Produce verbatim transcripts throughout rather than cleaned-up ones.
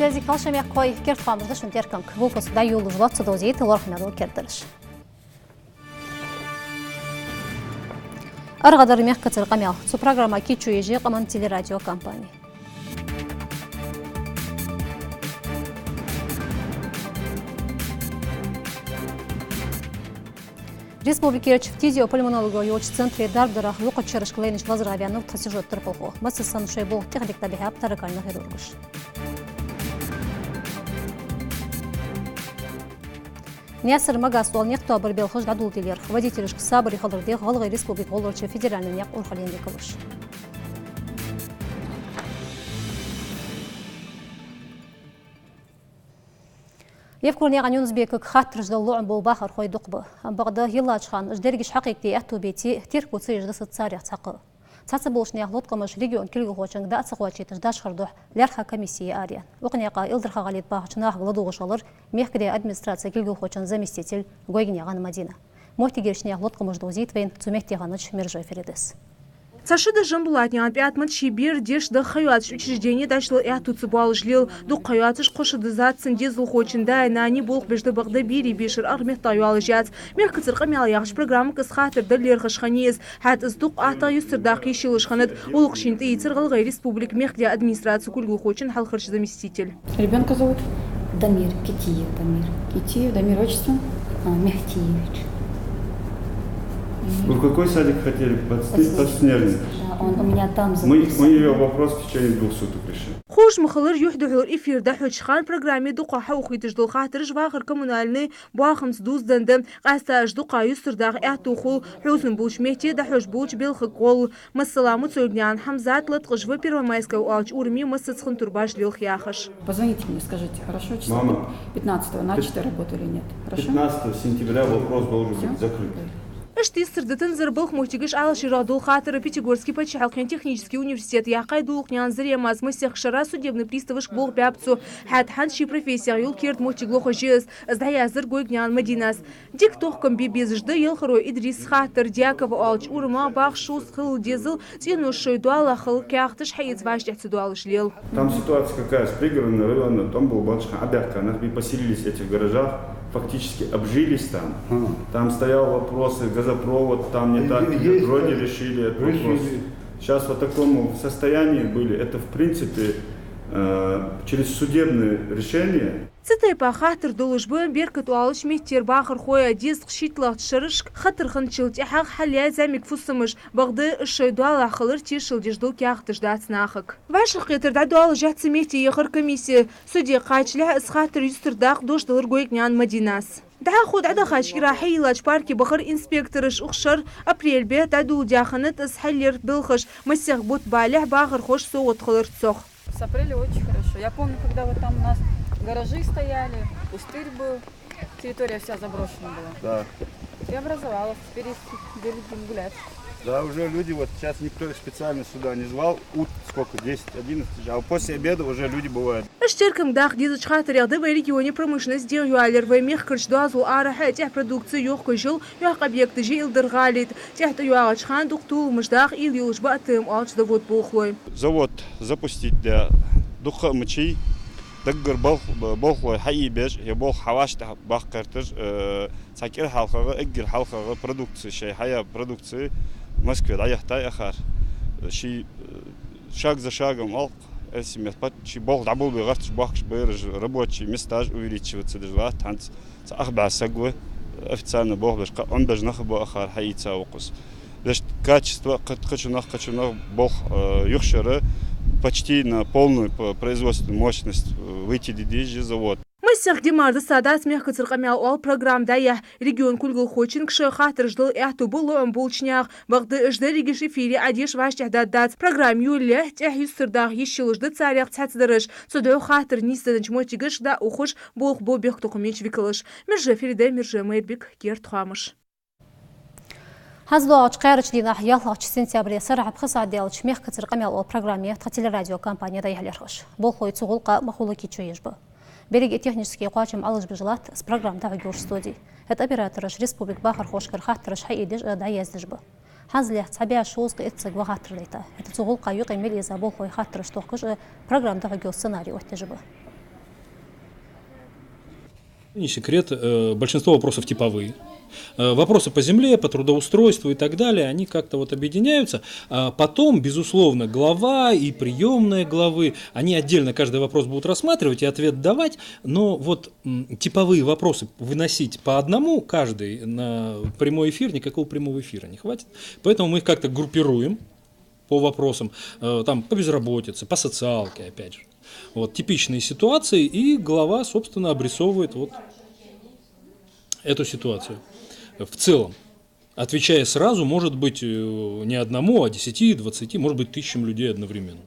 Язик халша мехкахой, керда хоамаш да шун теркамга. Выпуск дӀайолалуш лоацца довзийта лоархӀаме дола кердараш. АргӀадар мехкацара къамаьл. Цу программа кийчо еш я къаман телерадиокомпани. Республикерча фтизиопульмонолого йолча центре дарба дарах юкъачарашка лайнача лазара ваьннав тха сюжета турпалхо. Масса санна шоай болх тӀехдика дӀабихьаб таракальни хирургаша. Наьсар-Магас оал никъ тоабара белхаш дӀадоладе лерхӀ. Водителашка сабаре хилар дех ГӀалгӀай Республика гӀолларча федеральни наькъа урхаллен викалаша. Евкурнаькъан Юнус-Бекага хаттараш дала лоӀам бола бахархой дукха ба. Амма бакъда йиллача хана уж дерригаш хьакъикъде аьттув беце, терко ца еш дисац царех цхьаккха. Цхьацца болча наьха латкъамаш региона кулгалхочунга дӀа а ца кхоачийташ дашхар духьа лаьрхӀа комисси араяьннай. Укх наькъа Илдарха-ГӀалий тӀа бахача нахага ладувгӀаш хилар мехкдаь администраце кулгалхочун заместитель Гойгнаькъан Мадина. Моттигерча наьха латкъамаш довзийт вайна цу метте хиннача Мержой Фиридас. Цхьа шу да Жамбулатнаькъан ПӀаьтамат ший бера дешаш да ха йоацаш учреждене дӀачудала аьттув ца боалаш лел. Дукха ха йоацаш кхо шу дизад цун дезалхочун даи нанеи болх беш да, бакъда берий бешара аргӀа меттах йоалаш яц. Мехкацара къамаьл яхача программага из хаттар дала лерхӀаш хиннай из. ХӀаьта из дукха аттагӀа юстардаккха йиш йолаш хиннад. ГӀулакх шийна тӀаийцар ГӀалгӀай Республика мехкдаь администраце кулгалхочун хьалхарча заместитель. Ребёнка зовут Дамир, Китиев Дамир. Китиев Дамир, отчество? А, Мехтиевич. Вы в какой садик хотели? Подсне-, Подснежный. Подснежный. Да, он у меня там записан. Мы, мы её вопрос в течение двух суток решим. Ховш ма хиллара, юхь духьалара эфир дӀахьоча хана программе дукха хьаухийташ дола хаттараш вахара коммунальни боахамца дувзаденна да. Къаьстта уж дукха юстардаха аьттув хул хьувзам болча метте дӀахьош болча белхага гӀолла. Масала, Муцольгнаькъан Хьамзат латкъаш ва Первомайская оалача ураме массаза хинна турбаш лелха яхаш. Позвоните мне, скажите, хорошо, числа пятнадцатого начато работа или нет? Хорошо? Пятнадцатого сентября вопрос должен быть закрыт. Иштта юстардаьннад балха моттигаш Ӏалашъярах дола хаттар Пятигорский паччахьалкхен технически университета яьккхай Дулухнаькъан Заремас. Масех шера судебни приставашка болх баьб цо. ХӀаьта хӀанз ший профессех йола керда моттиг лохаш я из, из дӀаяздир Гойгнаькъан Мадинас. Дика тохкам бе безаш да Елхарой Идриса хаттар. Дьякова оалача урама бахаш шовзткъа хилла дезал цӀеноша шоай доалахьа хилар каьхаташ хьаэца вӀаштӀехьа ца доалаш лел. Там ситуация какая, с Пригородного района, там был батюшка, Абякканах, мы поселились в этих гаражах, фактически обжились там. Ага. Там стоял вопрос, и газопровод, там не так, вроде решили этот вопрос. Сейчас вот в таком состоянии были, это в принципе, э, через судебное решение. Цу тайпара хаттар долаш ба Беркат оалача меттера бахархой а. Дезткъа шийтталагӀча шерашка хатар хинначул тӀехьагӀа хьалъяьй зӀамига фусамаш, бакъда уж шоай доалахьа хилар тешал деш дола каьхаташ дац нахага. ВӀашагӀкхетар дӀадоалаш яц цу метте яхар комиссе. Суде кхачалехь из хаттар юстардаккха дош далар Гойгнаькъан Мадинас. ДӀахо дӀадахача кӀира хьайийллача парке бахар инспектораш. Укх шера апрель бетта дӀадоладаь хиннад из хьалъяра белхаш. Масех бутт балехь бахархоша совгӀат хилар цох. С апреля очень хорошо. Я помню, когда вот там у нас гаражи стояли, пустырь был, территория вся заброшена была. Да. Преобразовалась, теперь есть где людям гулять. Да, уже люди, вот сейчас никто их специально сюда не звал. Ут сколько, десять, одиннадцать, а после обеда уже люди бывают. Уж теркамга даха дезача хаттарех да вай регионе промышленность дегӀайоалаяр. Вай мехкарча доазол арахьа а тӀехьа продукци йохкаш йола йоккха объекташ я Илдарха-ГӀалий тӀа. ТӀехьа тӀайоагӀача хана дукха толамаш даха уйла йолаш ба АТМ оалача завода болхлой. Завод запустить даь дукха а ма даьй, даггара болх-, болхлой хьаийбеш, е болх хьавӀаштӀехьа баккха гӀерташ, э, цхьа кӀира хьалхагӀа, эггара хьалхагӀа продукци, шоай хьаяь продукци Москве дӀаяхьийтай акхар. Ший, э, шаг за шагом алкх, эсимет пат, ший болх дӀаболабе гӀерташ бахкаш ба ераш, рабочий месташ увеличиваться деш латт хӀанз. Цхьа ах бӀаь саг ва, официально болх беш, кхы Ӏомабеш нах а ба акхар, хьаийца укхаза. Вешта качество, кхы-, кхычунах, кхычунах болх, э, юхшара почти на полную п-, производственную мощность, э, выйти де дезаш я завод. Масех ди мара дисадац мехкацара къамаьл оала программа дӀаяхьа. Региона кулгалхочунга шоай хаттараш дала аьттув ба лоӀам болча наьха, бакъда уж дерригаш эфире Ӏадеш вӀаштӀехьдаргдац. Программа йолалехь, тӀехьа юстардаха йиш йолаш да царех цхьацца дараш. Цудухьа хаттар нийсденнача моттигашка дӀаухаш болх бу бехктокхамеча викалаша. Мержой Фарида, Мержой Майрбик, керда хоамаш. ХӀанз доагӀача кхаьрача дийнахьа, ялхлагӀча сентябре, сарахьа пхи сахьат даьлча мехкацара къамаьл оала программа тха телерадиокомпане дӀаяхьа лерхӀаш. Болхлой цу гӀулакха ма хулла кийчо еш ба. Беррига технически кхоачам Ӏалашбеш латт из программа дӀахьоргйолча студе. ХӀаьта оператораш республика бахархошкара хаттараш хьаийдеш а дӀаяздеш ба. ХӀанзлехь цхьа бӀаь шовзткъеи итт саг ва хаттар дайта. ХӀаьта цу гӀулакха юкъе мел эза болхлой хаттараш тохкаш а программа дӀахьоргйола сценарий оттаеш ба. Не секрет, э, большинство вопросов типовые. Э, вопросы по земле, по трудоустройству и так далее, они как-то вот объединяются. А потом, безусловно, глава и приёмная главы, они отдельно каждый вопрос будут рассматривать и ответ давать, но вот, м, типовые вопросы выносить по одному каждый на прямой эфир, никакого прямого эфира не хватит. Поэтому мы их как-то группируем по вопросам, э, там, по безработице, по социалке, опять же. Вот, типичные ситуации, и глава, собственно, обрисовывает вот эту ситуацию в целом. Отвечая сразу, может быть, э, не одному, а десяти, двадцати, может быть, тысячам людей одновременно.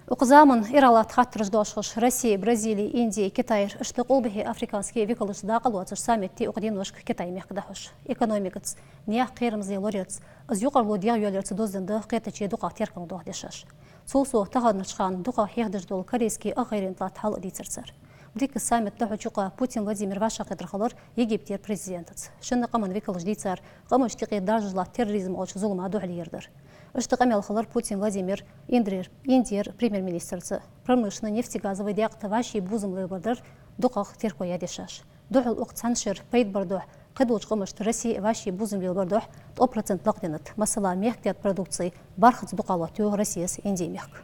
Укх заман иралат хаттараш доашхаш, Россе, Бразиле, Инде, Китайра, иштта къулбехьа африкански викалаш дакъа лоацаш саммит укх деношка Китай мехка дӀахьош. Экономикаца, наьха кхерамзле лораяц, из юкъарло дегӀайоалаярца доздаь да кхетаче дукхагӀа теркам доаха дешаш. Цул совгӀа таханарча хана дукхагӀа хьехадеш дола корейски ахгӀайренна тӀа хьал а дийцар цар. Брикс саммит дӀахьоча юкъа Путин Владимир вӀашагӀкхетар хилар Египтера президентаца. Шин къаман викалаша дийцар, къамашта юкъе даржаш латт терроризм оалача зулама духьале ер дар. Иштта къамаьл хилар Путин Владимира Индре-, Индера премьер-министрца. Промышленни, нефтегазови даькъе вӀаший бувзам лелабар дар дукхагӀа терко яь дешаш. Духхьал укх цхьан шера пайда бар духьа, кхыдолча къамашта Россе вӀаший бувзам лелабар духьа ткъо процент лакхденнад. Масала, мехкдаьд продукци бархӀазза дукхагӀа лоаттаю Россес Инде мехка.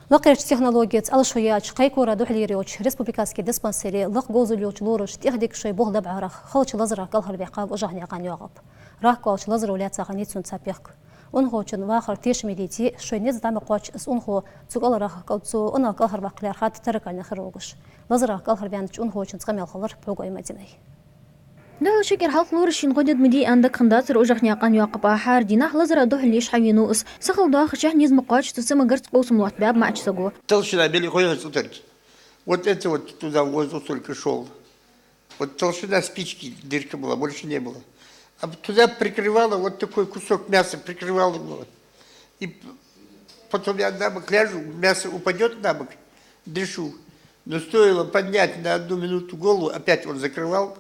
Лакхерча технологеца Ӏалашо яьча кхайкара духьале йолча республикански диспансере лакха говзал йолча лорашта тӀехдика шоай болх дӀабахьарах халача лазарах кӀалхарваьккхав Ужахьнаькъан Йоакъап. Рак оалача лазаро лаьца хиннай цун цхьа пехк. Унахочун вахар тешаме дийце, шоай низ дӀа ма кхоачча, из унахо цу кӀалхарах, цу унах кӀалхарваккха лаьрхӀад таракальни хирургаша. Лазарах кӀалхарваьннача унахочунца къамаьл хилар Пхьогой Мадинай. Духхьал ши кӀира хьалха лорашта гӀо дергда ма дий аьнна дагахьа дацар Ужахьнаькъан Йоакъапа. ХӀара дийнахьа лазара духьале йиш хьавенав из. Сахилда доахача низ ма кхоачча, цу цамагарца къовсам лоаттабаьб маӀача саго. Толщина белой кости столько. Вот это вот туда в воздух только шёл. Вот толщина спички дырка была, больше не было. А туда прикрывало, вот такой кусок мяса прикрывало было. И п-, потом я на бок ляжу, мясо упадёт на бок, дышу. Но стоило поднять на одну минуту голову, опять он закрывал,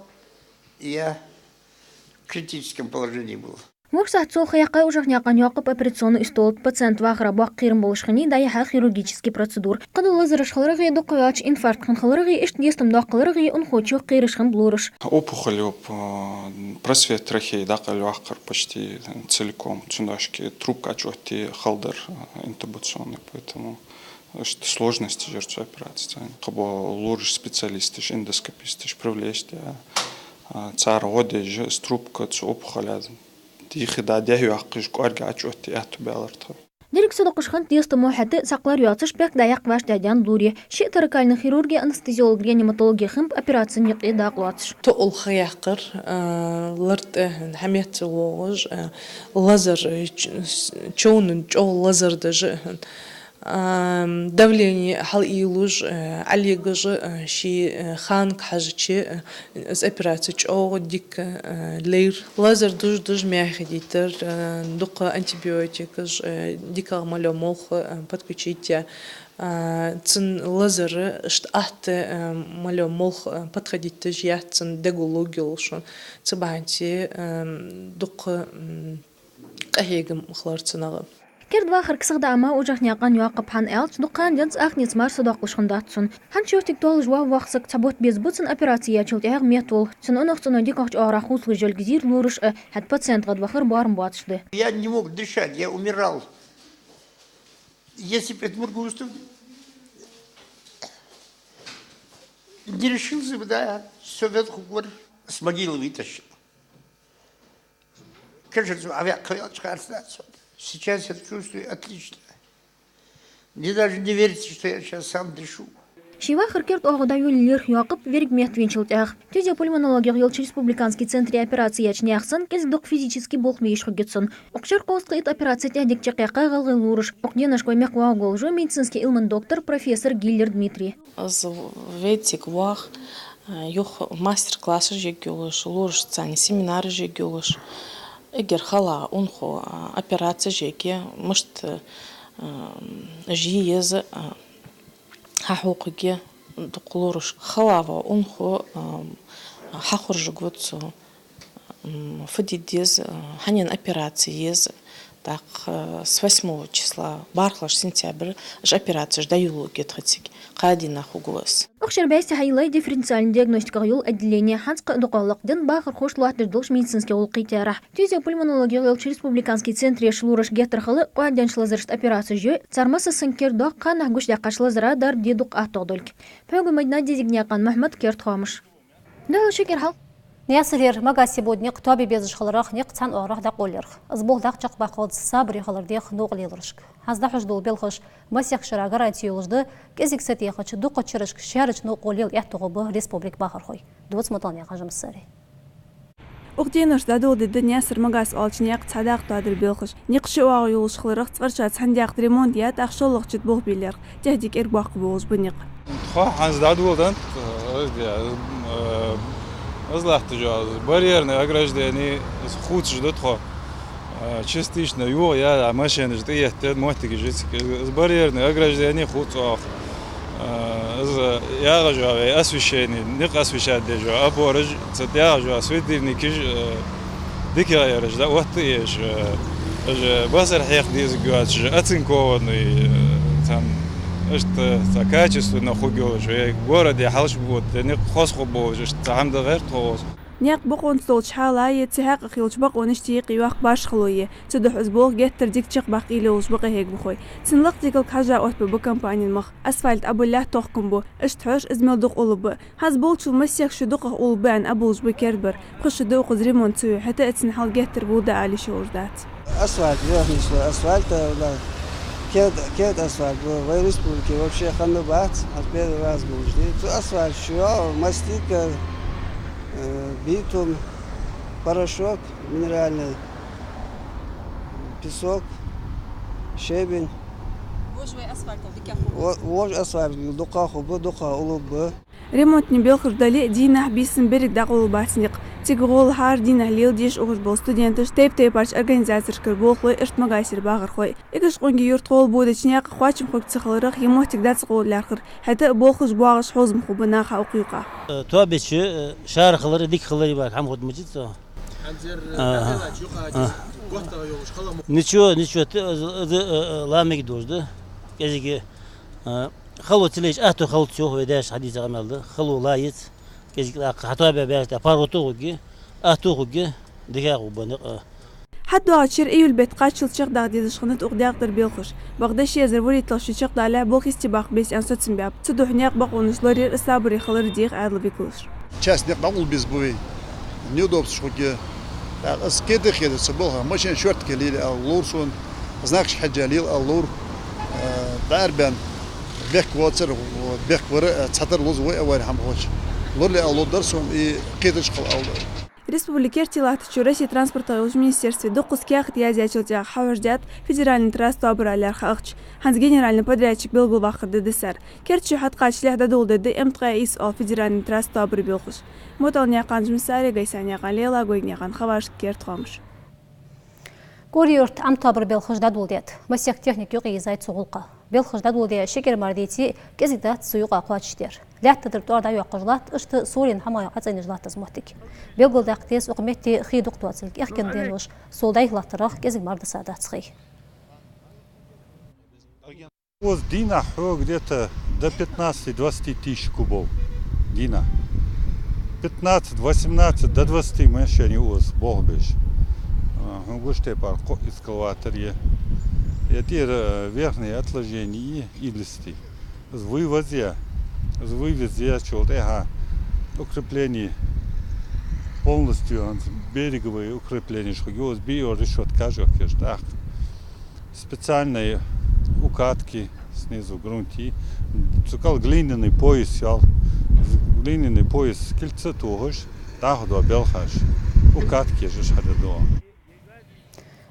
и я в критическом положении был. ВорхӀ сахьат цул ха яьккхай Ужахьнаькъан Йоакъап операционни стола тӀа. Пациента вахара боккха кхерам болаш хиннай дӀаяхьа хирургически процедура. Кхыдола лазараш хиларах а, дукха ваьлча инфаркт хинна хиларах а, иштта дестам доаккхаларах а унахочо кхераш хиннаб лораш. Опухоль, оп-, а, просвет трахеи дӀакъайлаваьккхар почти целиком. Цудухьа трубка Ӏочуоттае хала дар, а, интубационный, поэтому иштта сложности жир цу операци. Кхыбола лораш, специалисташ, эндоскописташ привлечь, а, цар гӀо деш, из трубка цу опухола тӀа дийхи да дехьа йоаккхаш, кӀоарга Ӏочуоттае аьттув баьлар тха. Деррига садоаккхаш хиннад дестамо хьатӀа, сакълар йоацаш, пехк дӀаяккха вӀаштӀехьадаьннад лорий. Ши таракальни хирурги, анестезиологи, реаниматологи хиннаб операцен юкъе дакъа лоацаш. Тоъал ха яьккхар, а, лар тӀа хьаметта воагӀаш, а, лазар, ч-, с-, човна чӀоагӀа лазар деш, а, давлени хьалъийлуш, а, Ӏалигаш, а, ший, а, ханага хьежача, а, из операци чӀоагӀа дика, а, лайр. Лазар дужа-дужа мягӀа хьадийтар, а, дукха антибиотикаш, а, дикагӀа мел йола молха, а, подключить яь, а, цун лазар иштта атта, а, мел йола молха, а, подходить деш яц цун дега луг йолаш. Цу бахьанце, а, дукха, м, къахьегам хилар цунах. Керда вахар ксахдаа ма Ужахьнаькъан Йоакъап, хӀана аьлча дукха хана денз ахнец мара садоаккхаш хиннадац цун. ХӀанз шортига тоалуш вола воккха саг цхьа бутт беза ба цун операци яьчул тӀехьагӀа меттавала. Цун унах цӀеной дикагӀча оагӀорахьа хувцалуш йолга зийра лораш а, хӀаьта пациент гӀадвахар боарам боацаш да. Я не мог дышать, я умирал. Если б этот Мургустов не решился бы, да, всё, ветху гор с могилы вытащил. Конечно, а я, сейчас я чувствую отлично. Мне даже не верится, что я сейчас сам дышу. Ший вахара керда оагӀув дӀайолалу лерхӀ Йоакъап верригача метта венначул тӀехьагӀа. Тезет пульмонологех йолча республикански центре операци яьча наьха санна кӀезига-дукха физически болх бе йиш хургья цун. Укх шера кхузткъеи итт операци тӀехдика чакхъяьккхай гӀалгӀай лораш. Укх деношка вай мехка воагӀаргволаш ва медицински Ӏилман доктор, профессор Гиллер Дмитрий. Из вайцига вах, а, юха мастер-классаш ергйолаш, лорашца семинараш ергйолаш. Эггара хала унахо, а, операцеш ергья, мишта, а, жий еза, а, хьахьокхаргья дукха лораш. Хала вола унахо, а, хьахоржаргва цо, м, фу де деза, а, хьанна операци еза, ТӀаккха, э, с восьмого числа, бархӀлагӀча сентябрь, уж операцеш дӀайолалургья тха цига. Кхо дийнахьа хургва из. Укх шера бӀаьсти хьайийллай дифференциальни диагностиках йола отделени. ХӀанз кхы а дукха лакхденна бахархошта лоаттадеш долаш медицински гӀулакхий терахь. Фтизиопульмонологи йолча республикански центре лораша геттара хала, кӀоаддаьннача лазарашта операцеш йой, цар массаза санна керда доаккх ханнахьа гучадаьккхача лазара дарба де дукха аттагӀа долга. Пхьоги Мадина, Дезигнаькъан Мухьмад, «Керда хоамаш». Дала ши кӀира хьал. Наьсарера Магасе бода никъ тоабе безаш хиларах, никъ цхьан оагӀорахьа дӀакъовлаярах. Из болх дӀачакхбаккхалца сабаре хилар дех новкъа леларашка. ХӀанз дӀахьош дола белхаш масех шера гаранти йолаш да, кӀезига сатехача дукхача шерашка шаьрача новкъо лела аьттув ба республика бахархой. Дувц Муталнаькъан Жамсари. Укх деношка дӀадоладергда Наьсар-Магас оалача наькъа цхьа дакъа тоадара белхаш. Никъ ши оагӀув йолаш хиларах, цкъарчоа цхьан даькъе ремонт яь, тӀаккха шоллагӀча тӀа болх бе лерхӀ, техника эргабоаккхаргболаш ба никъ. Тхо хӀанз дӀадоладеннад, э, э, из латташ йола барьерное ограждени, из хувцаш да тхо. Э, частично юха яь, а машенаш тӀаеттад, моттигаш я цига. Из барьерное ограждени хувц оаха. Э, из ягӀаш йола вай освещени, никъ освещать деш йола опораш, цу тӀа ягӀаш йола светильникаш, э, дикагӀа яраш дӀаотта а еш, э, уж басар хьекха дезаргйоацаш, оцинкованный, э, цхьан, иштта цхьа качественно хургйолаш, вай городе хьалхашка бода никъ хоза хургболаш, иштта цхьа хӀама да гӀерта тхо укхаза. Наькъа бокъонца долча хьала а, цу хьакъехьа йолча бокъонашта юкъе йоккха башхало я. Цудухьа из болх геттара дика чакхбаккха уйла йолаш ба къахьегамхой. Цун лакха дикалга хьежжа оттабергба компанен мах. Асфальт Ӏобиллалехь тохкам бу. Иштта хьош из мел дукха улларгба. ХӀанз болчул масех шу дукхагӀа улларгба аьнна Ӏобувлаш ба кердабар. Пхи шу да укхаза ремонт ца йой, хӀаьта а цун хьал геттара вула да ала йиш йолаш дац. Асфальт, верхний слой асфальта, да. Керда, керда асфальт ба. Вай республике вообще хиннабац, хӀанз первый раз болаш да. Цу асфальта чу йоагӀа мастика, э, битум, порошок минеральный, песок, щебень. Вож вай асфальтал дикагӀа хургба. Во-, вож асфальтал дукхагӀа хургба, дукхагӀа улларгба. Ремонтни белхаш дале а, дийнахьа, бийсан беррига дӀакъовлабац никъ. Цига гӀолла хӀара дийнахьа леладеш ухаш бола студенташ, тайп-тайпарча организацешкара болхлой, иштта Магасера бахархой. Эгашкъонгий-Юрта гӀолла бодача наькъа кхоачам хургья ца хиларах, ер моттиг дӀацакъовла лаьрхӀар. ХӀаьта а болхаш боагӀаш хьовзам хургба наха укх юкъа. Э, тоабеча, э, шаьра хилар, дика хилар, бахьан хӀама хургда ма дий цо. Ага. Ага. Ничего, ничего, т-, э, э, э, ламиг дожда. КӀезига, э, хало ца лайча, аьттув хилац йоах вай даьша, хьадийца къамаьл да. Хало лаьца, кӀезига тӀаккха хьатоабаь баьлча, тӀаккха паргӀато хургья, аьттув хургья, дикагӀа хургба никъ, э. ХьатӀадоагӀача шера июль бетта кхаччалца чакхдаккха дезаш хиннад укх даькъе дара белхаш. Бакъда ши эзар вурийтталагӀча шу чакхдалалехь болх йисте баккха бесса аьнна соцам баьб. Цудухьа наькъа бокъонаш лораяр а, сабаре хилар а дех Ӏаьдала викалаша. Часть никъ дӀакъовлабе безаргба вай. Неудобстваш хургья. ТӀаккха аз кхетаде-кхетаде цу балха машен шортта кхел лелае ала ловра сона. Знакаш хьежжа лела ала ловра. Э, дӀаарабаьнна бехк воацар, бехк вар а, цхьатарра лоза вай а вар хӀама хилча. Лорале ала ловргдар сона, и кхеташ хила ала. Республика керте латтача Россе транспортах йолча министерстве дуккхаза каьхат язъяьчул тӀехьагӀа хьахьожадаьд федеральни трасса тоабара лаьрхӀа ахча. ХӀанз генеральни подрядчик белгалваккхаргда дар. Керда шу хьатӀакхачалехь дӀадоладергда М ткъаь ийс оала федеральни трасса тоабара белхаш. Муталнаькъан Жамсари, Гайсанаькъан Лейла, Гойгнаькъан Хаваж, «Керда хоамаш». Кури-Юрта Ӏам тоабара белхаш дӀадоладаьд. Масех техника юкъе йизай цу гӀулакха. Белхаш дӀадоладаь ши кӀира мара деций, кӀезига дац цу юкъа кхоачашдар. Лаьттадар тӀоара дӀайоаккхаш латт, иштта сурен хӀамах Ӏацайнаш латт из моттиг. Белгалдаккха деза укх метте хий дукха доацилга. Аьхкенна денош сол дӀайха латтарах кӀезига мара дисадац хий. Укхаза дийнахьа хьога где-то до пятнадцати-двадцати тысяч кубов. Дийнахьа. Пятнадцать, восемнадцать, до двадцати машен я укхаза болх беш. А, хьона гуш тайпара кхо экскаватор я. Я тӀера, э, верхнее отложение и, и листы. Из вывоз я, из вывоз я, чул тӀехьа укрепление полностью, береговые укрепления, шо гёз био решёткаш охкеш тӀаккха. Специальные укатки снизу грунти. Цу кӀал глиняный пояс ял. Глиняный пояс кильца тохаш, тӀаккха дола белхаш. Укатки еш хьада дола.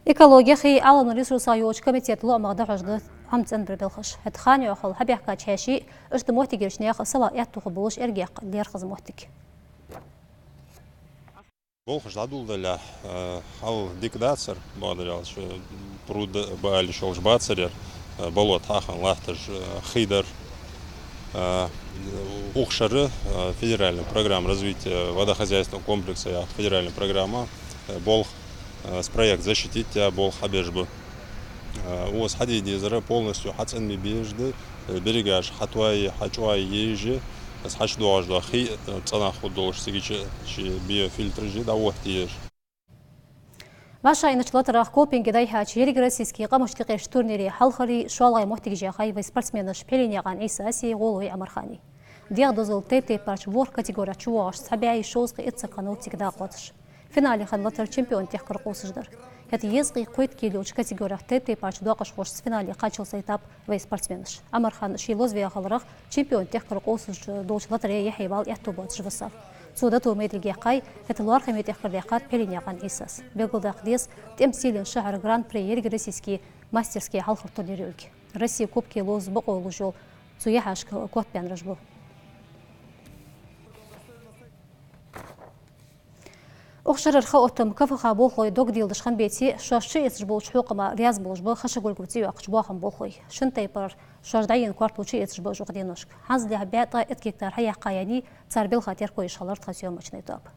Экологехи Ӏаламий ресурсех йолча комитета лоӀамах дӀахьош да Ӏам цӀенбара белхаш. ХӀаьта хана йоахал хьабаьхкача хьаьший, иштта моттигерча наьха сала аьттув хургболаш эргаяьккха лерхӀ из моттиг. Болхаш дӀадоладалехь, э, хьал дика дацар, бакъдар аьлча, пруд баьле шолаш бацар ер, э, болот хьахинна латташ, э, хий дар, э, укх шера, э, федеральная программа развития водохозяйственного комплекса яха федеральная программа, э, болх, э, с проект защитить яь болх хьабеш ба. Э, укхаза хьаде дезар полностью хьацӀенбе безаш да, э, берегаш хьатоае, хьачӀоае езаш я, из хьачудоагӀаш дола хий, э, цӀенах хургдолаш цига чу ший биофильтраш я дӀаотта езаш. ВӀашагӀийнача латарах Копенгаге дӀайихьача ерригроссийски къамашта юкъерча турнире хьалхарчеи шоллагӀеи моттигаш яьхай вай спортсменаш Пхьиленаькъан Ӏийсаси ГӀолой Ӏамархани. ДегӀа дозал тайп-тайпарча ворхӀ категорехь чувоагӀаш цхьа бӀаьи шовзткъеи итт секунд цига дакъа лоацаш. Финале хинна латар чемпион тӀехкар къувсаш дар. ХӀаьта езткъеи кхойттаи кило йолча категорехь тайп-тайпарча доакъашхошца финале кхаччалца этап вай спортсменаш. Ӏамархан ший лозаве хиларах чемпион тӀехкар къувсаш долча латаре яхье вала аьттув боацаш висав. Цо дото майдилг яьккхай, хӀаьта лоархӀаме тӀехкар даьккхад Пхьиленаькъан Ӏийсас. Белгалдаккха деза, тӀем сийлен шахьар Гран-при ерригроссийски мастерски хьалхара турнир йолга. Россе кубке ловза бокъо луш йола цу яхьашка котбаьннараш ба. Укх шерара хаоттам КФХ болхлой дог делдаш хинна беце, шоаш чуэцаш болча хьокхама раьза болаш ба Хашагульгов цӀи йоаккхача боахама болхлой. Шин тайпара шоаш дӀаена коартол чуэцаш ба уж укх деношка. ХӀанзалехь бӀаь ткъаь итт гектар хьаяьккхай аьнна, цар белха теркалъеш хилар тха съёмочни тоаба.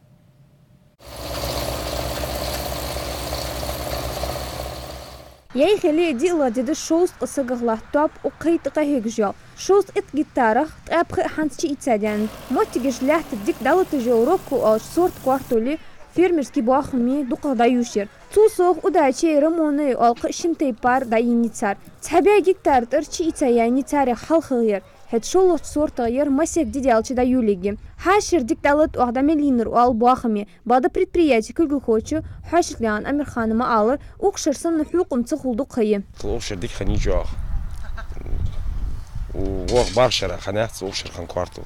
Яй хиле диълагӀа дедаш шовзткъа сагах латта тоаба укх кхайта къахьегаш йола. Шовзткъеи итт гектарах ткъаь пхиъ хӀанз чуийца даьннад. Моттигаш лаьттара дика дӀалаташ йола Рокко оалача сорта коартол я фермерски боахаме дукхагӀа дӀаювшар. Цул совгӀа Удачеи Рамонаи оалача шин тайпара дӀаеннай цар. Цхьа бӀаь гектара тӀара чуийца яьннай царех хьалхагӀъяр. ХӀаьта шоллагӀча сортах яр масех ди даьлча дӀаювларгья. Хьашт шера дика дӀалатта оаха дӀа мел йийнар оал боахаме. Бакъда предприяте кулгалхочо Хьашатнаькъан Амирхана ма аллара, укх шера санна хьокхам ца хул дукха ха я. Укх шера дика хиннай чӀоагӀа. ВоккхагӀа барх шера хиннаяц укх шера хинна коартол.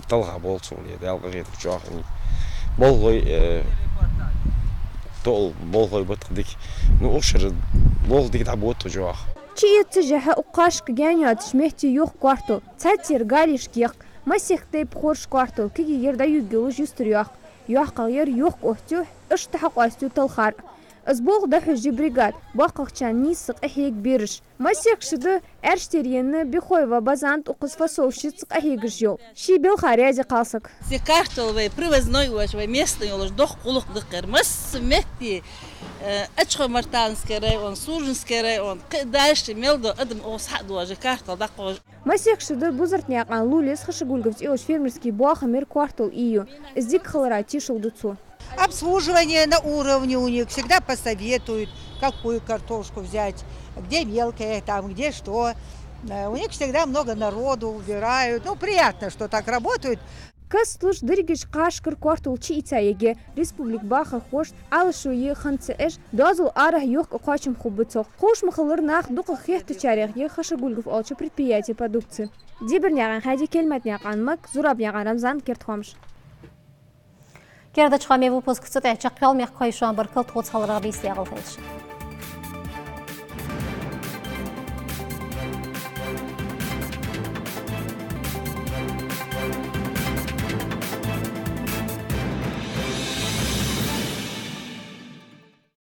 Талха болх цо ле, Дала къахетар чӀоагӀа хиннай. Болхлой, э, тоъал болхлой ба тха дика. Ну, укх шера болх дика дӀабода тхо чӀоагӀа. Чуэцаш хьа укх кхашка гаьна йоацача метте йохк коартол. Цхьаццайора галешка йохк, масех тайпа хоржа коартол, кегийра дӀаювргйолаш юстара йохк. ЙоккхагӀъяр йохк оттаю, иштта хьакъоастаю талхар. Из болх дӀахьош я бригада, боккхагӀчарна нийсса къахьег бераш. Масех шу да Аьрштера енна Бихоева Базант укхаза фасовщица къахьегаш йола. Ший белха раьза я кхалсаг. Из коартол вай привозной йолаш, вай местный йолаш, доккха гӀулакх да-кх ер. Масса метте, э, Ачхой-Мартановски район, Суженски район, кхы а дальше мел дола адам укхаза хьа а доагӀаш, коартол дӀакхоачаш. Масех шу да Бузартнаькъан Лулес Хашагульгов цӀи йолча фермерски боахамера коартол ийю. Из дика хилара тешал ду цо. Обслуживание на уровне у них, всегда посоветуют, какую картошку взять, где мелкая, там, где что. Э, у них всегда много народу, убирают. Ну, приятно, что так работают. Кастлуш дерригача кхашкара коартол чуийца ергья. Республика бахархошта Ӏалашо е хинна ца Ӏеш, доазол арахьа йохка кхоачам хургба цох. Ховш ма хиллара, наха дукха хеттачарех я Хашагульгов оалача предприятен продукци. Дибирнаькъан Хади, Кельматнаькъан Мак, Зурабнаькъан Рамзан, Керда хоамаш. Кердача хоамий выпуск цу тӀа чакхъяьлла. Мехка хоай шоана баркал тхоца хиларах, бийса ягӀал хилда шун.